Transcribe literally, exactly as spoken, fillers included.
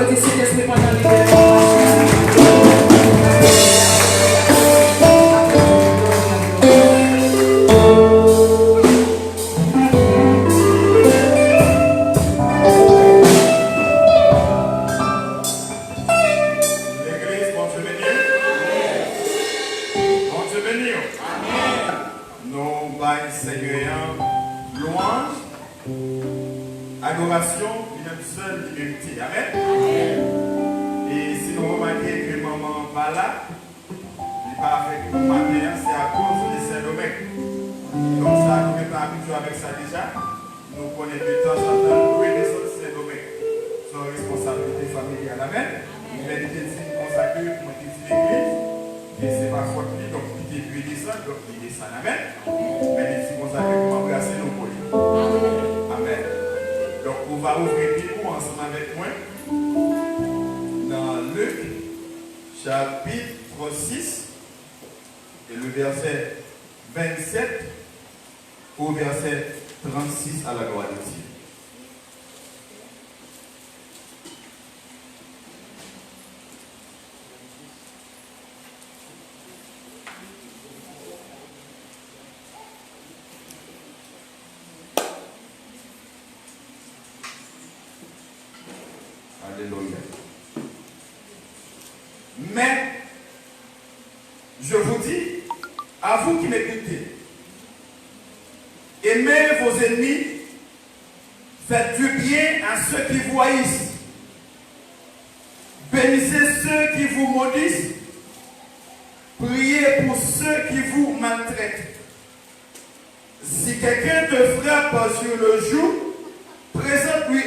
Di Sentespri pandan li gen konpasyon. Legliz, Bondye beni w. Bondye beni w. Nou bay Senyè a lwanj, adorasyon, li menm sèl li merite. Amèn. E si nou remake ke manman an pa la, li pa avèk nou maten an, se akoz li Sendomeng. Donk sa, nou gentan abitye avèk sa deja. Nou konnen ke tanzantan nou dwe desann Sendomeng. Se yon responsablite familyal. Amèn. Men li te di m konsa ke mwen te di legliz ke se pa fòt li, donk li te dwe desann, donk li desann. Amèn. Men li di konsa ke pou m anbrase nou pou li. Amèn. Donk, ou va ouvri Bib ou ansanm avèk mwen nan Lik, chapit sis, e le vèsè vennsèt au verset trente-six à la gloire de Dieu. Alléluia. Mais, je vous dis, à vous qui m'écoutez, aimez vos ennemis, faites du bien à ceux qui vous haïssent, bénissez ceux qui vous maudissent, priez pour ceux qui vous maltraitent. Si quelqu'un te frappe sur le joue, présente-lui